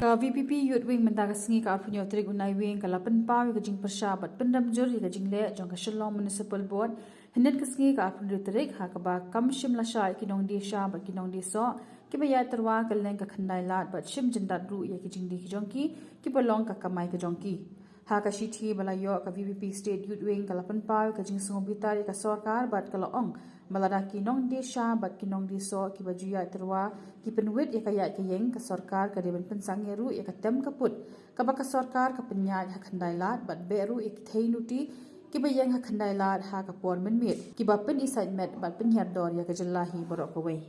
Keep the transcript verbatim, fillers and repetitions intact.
Ka VPP Youth Wing mynta ka sngi ka arphew tarik u Naiwieng ka la pynpaw ïa ka jingpyrshah bad pynrem jur ïa ka jingleh jong ka Shillong Municipal Board hynnin ka sngi ka arphew tarik, ha kaba kam shym la shah ïa ki nongdie sha bad ki nongdie soh kiba ïaid tyrwa kylleng ka khyndai lad bad shim jyndat ruh ïa ki jingdie ki jong ki kiba long ka kamai ka jong ki. Ha ka shithi ba la ïoh ka VPP State Youth Wing ka la pynpaw ïa ka jingsngewbitar ïa ka sorkar bad ka la ong ba lada ki nongdie sha bad ki nongdie soh kiba ju ïaid tyrwa ki pynwit ïa ka ïaid ka ïeng, ka sorkar ka dei ban pynsangeh ruh ïa ka tem ka put kaba ka sorkar ka pynïaid ha khyndai lad bad beh ruh ïa ki thei nuti kiba ïeng ha khyndai lad ha ka por mynmiet kiba pynisaid met bad pynhiar dor ïa ka jylla hi baroh kawei.